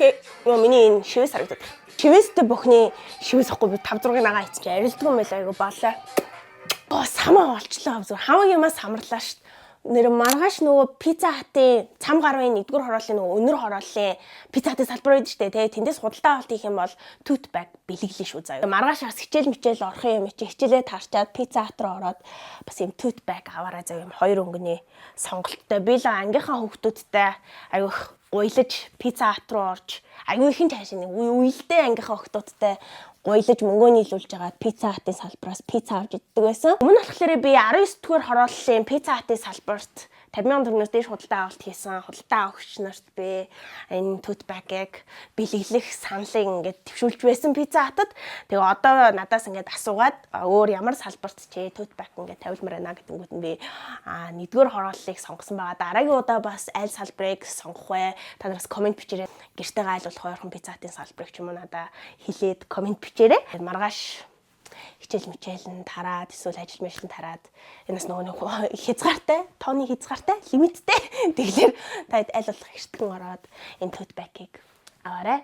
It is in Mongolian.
Хэ, ёо, миний энэ шивээс харагдаад байна. Шивээстэй бүхний шивээс ахгүй, би 5 6-ыг нагаа хийчих чи арилдгүй юм байл, айгу балаа. Оо, самаа олчлоо, зүгээр хамаг юмаа самарлаа шүү дээ. Нэр маргааш нөгөө Pizza Hut-ын цам гарвын 1-р хорооллын нөгөө өнөр хорооллын Pizza Hut-ын салбар байдаг шүү дээ, тэ. Тэндээс худалдаа авалт хийх юм бол tote bag бэлэглэн шүү заяа. Маргааш бас хичээл мичээл орох юм чи хичээлээ тарчаад Pizza Hut руу ороод бас юм tote bag аваарай заяа, юм хоёр өнгөний сонголттой. Би л ангийнхаа хүүхдүүдтэй аягүй гуйлаж Pizza Hut руу орж, аягүй ихэн цаашаа нэг үе үелтэй ангийнхаа охтуудтай гуйлаж мөнгөө нийлүүлж агаад Pizza Hut-ын салбараас пицца авч иддэг байсан. Өмнө нь болохоор би 19 дугаар хорооллын Pizza Hut-ын салбарт 50,000 төгрөгнөөс дээш худалдаа авалт хийсэн. Худалдаа авагч нарт би энэ tote bag-ыг бэлэглэх саналыг ингээд дэвшүүлж байсан Pizza Hut-ад. Тэгээ одоо надаас ингээд асуугаад, өөр ямар салбарт чи tote bag ингээд тавилмаар байна гэдгүүт нь би нэгдүгээр хорооллыг сонгосон байгаа. Дараагийн удаа бас аль салбарыг сонгох вэ? Та нараас comment бичээрэй. Гэртээ айл болох ойрхон Pizza Hut-ын салбарыг ч юм уу надаа хэлээд comment бичээрэй. Маргааш хичээл мичээл нь тараад эсвэл ажил мэл нь тараад энэс нөгөө нэг хязгаартай, тооны хязгаартай, лимиттэй. Тэгэхээр та аль болох эртхэн ороод энэ tote bag-ыг аваарай.